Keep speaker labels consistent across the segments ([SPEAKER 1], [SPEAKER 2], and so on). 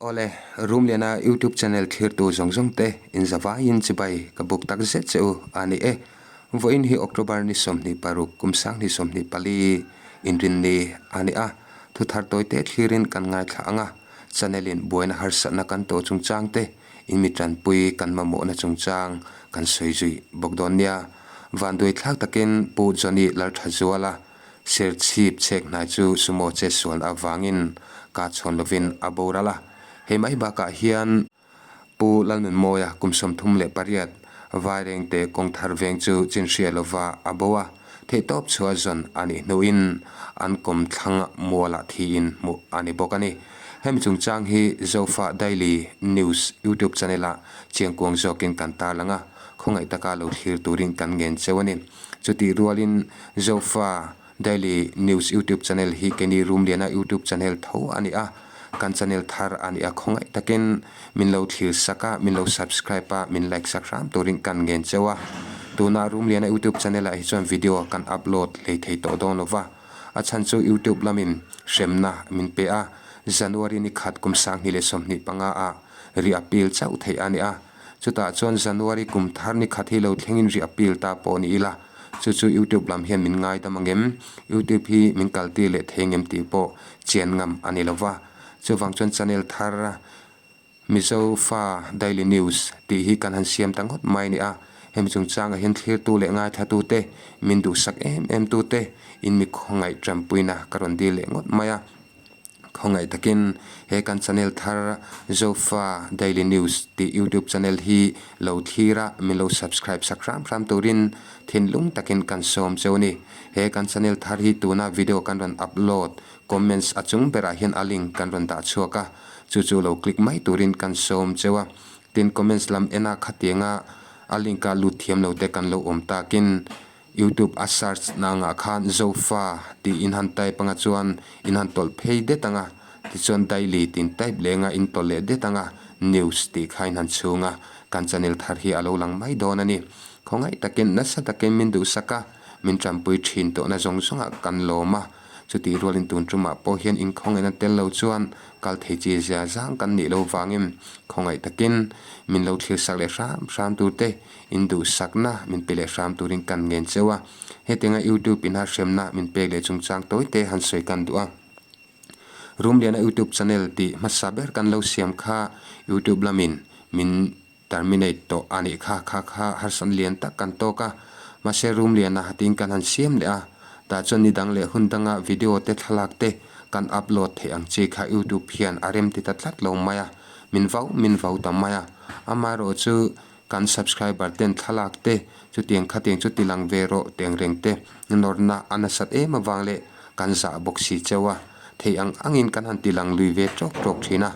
[SPEAKER 1] Awle, Rumliana YouTube channel thlirtu zawng zawng te inzavaiin chibai ka buk tak zet che u a ni e. Vawiin hi October ni 26 kum 2024 inrinni a ni a, thuthar tawite thlirin kan ngaithla ang a, channel in buaina harsatna kan tawh chungchang te in mi tanpui kan mamawhna chungchang kan sawi zui bawk dawn nia. Vanduai thlak takin Pu Johnny Lalthazuala Serchhip chhek hnai chu sumo che sual avangin ka chhawn lovin a boral a. Hei mai bakah hian Pu Lalnunmawia kum 38 Vairengte kawng thar veng chu chinhria lova a bo a, theihtawp chhuah zawn a nih hnuin an kawmthlang mualah thiin hmuh a ni bawk a ni. Hemi chungchang hi Zofa Daily News YouTube channel-ah chiangkuang zawkin kan tarlang a, khawngaih taka lo thlir turin kan ngen cheu a ni. Chutih rualin Zofa Daily News YouTube channel hi keini Rumliana YouTube channel tho a ni a, kan channel thar a ni a, khawngaih takin min lo thlir sak a, min lo subscribe a, min like sak hram turin kan ngen cheu a. Tuna Rumliana YouTube channel ah hi chuan video kan upload hlei thei tawh dawn lo va, a chhan chu YouTube lamin hremna min pe a, January ni khat kum 2025 ah ri appeal chauh theih a ni a. Chutah chuan January kum thar ni khat hi lo thlengin ri appeal ta pawh ni ila, chu chu YouTube lam hian min ngaidam angem? YouTube hi min kaltir leh thei angem tih pawh chian ngam a ni lova. Chuvang chuan channel thar Mizo Fa Daily News tih hi kan han siam ta ngawt mai a ni a. Hemi chungchangah hian thlirtu leh ngaithlatute, min duhsak em em tute in mi khawngaih tanpuina ka rawn dil leh ngawt mai a. Khawngaih takin he kan channel thar Zofa Daily News tih YouTube channel hi lo thlir a, min lo subscribe sak hram hram turin thinlung takin kan sawm cheu a ni. He kan channel thar hi tuna video kan rawn upload comments a chung berah hian a link kan rawn dah chhuak a, chu chu lo click mai turin kan sawm cheu a. Tin comments lam ena khatianga a link a lut thiam lo te kan lo awm takin Youtube a search na angah khan Zofa tih in han type anga chuan in han tawlh phei det anga tichuan daily tih in type leh anga in tawlh leh det anga news tih kha in han chhung a, kan channel thar hi a lo lang mai dawn a ni. Khawngaih takin nasa takin min duhsak a, min tanpui thin tawhna zawng zawngah kan lawm a, chutih rualin tun tumah pawh hian inkhawngaihna tel lo chuan kal thei chi zia zang kan nih lo vangin khawngaih takin min lo thlirsak leh hram hram tur te In duhsakna min pe leh hram turin kan ngen cheu a, hetianga YouTube ina hremna min pek leh chungchang tawite han sawi kan duh a. Rumliana YouTube channel tih hmasa ber kan lo siam kha YouTube lamin min terminate tawh a nih kha, kha kha harsatna lian tak kan tawk a. Mahse Rumliana tiin kan han siam leh a, tah chuan ni dang leh hun danga video te thlalak te kan upload theih ang chi kha YouTube hian a rem ti ta tlat lo mai a, min vau min vau ta mai a. Amaherawhchu Kan subscriber ten thlalak te chutiang khatiang chu ti lang ve rawh teng reng te nawrna a nasat em avang leh kan zah bawk si cheu a, thei ang angin kan han ti lang lui ve tawk tawk thin a,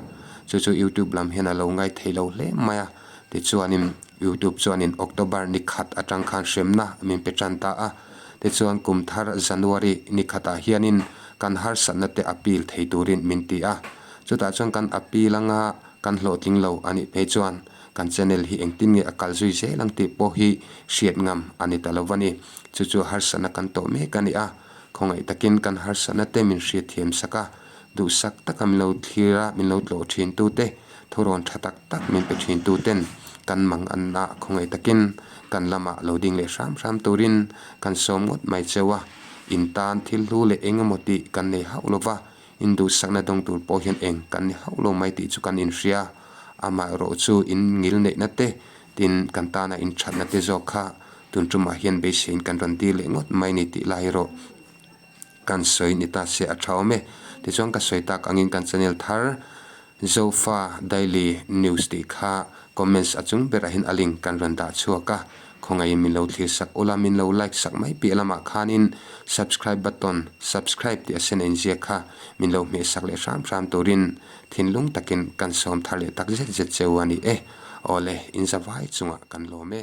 [SPEAKER 1] chu chu YouTube lam hian a lo ngai thei lo hle mai a, tichuanin YouTube chuanin October ni khat atang khan hremna min pe tan ta a, tichuan kum thar January ni khatah hianin kan harsatna te appeal thei turin min ti a, chutah chuan kan appeal anga kan hlawhtling lo a nih phei chuan Kan channel hi engtin nge a kal zui zel ang tih pawh hi hriat ngam a ni ta lo va ni. Chu chu harsatna kan tawh mek a ni a, khawngaih takin kan harsatna te min hriatthiam sak a, duhsak taka min lo thlir a, min lo tlawh thin tu te, thurawn tha tak tak min pe thin tu ten kan mang an a, khawngaih takin kan lamah lo ding leh hram hram turin kan sawm ngawt mai cheu a, in tan thil hlu leh eng emaw tih kan nei hauh lo va, Induhsakna dawng tur pawh hian eng kan ni hauh lo mai tih chu kan inhria. Amaherawh chu in ngil neihna te, tin kan tana inthatna te zawk kha tun tumah hian beiseiin kan rawn dil leh ngawt mai ni tih lai erawh kan sawi ni ta se a tha awm e. Tichuan ka sawi tak angin kan channel thar Zofa Daily News tih kha comments a chung berah hian a link kan rawn dah chhuak a, khawngaihin min lo thlir sak ula, min lo like sak mai piah lamah khanin subscribe button, subscribe tih a sen a inziak kha min lo hmeh sak leh hram hram turin thinlung takin kan sawm thar leh tak zet zet cheu a ni e. Awle, inzavai chungah kan lawm e.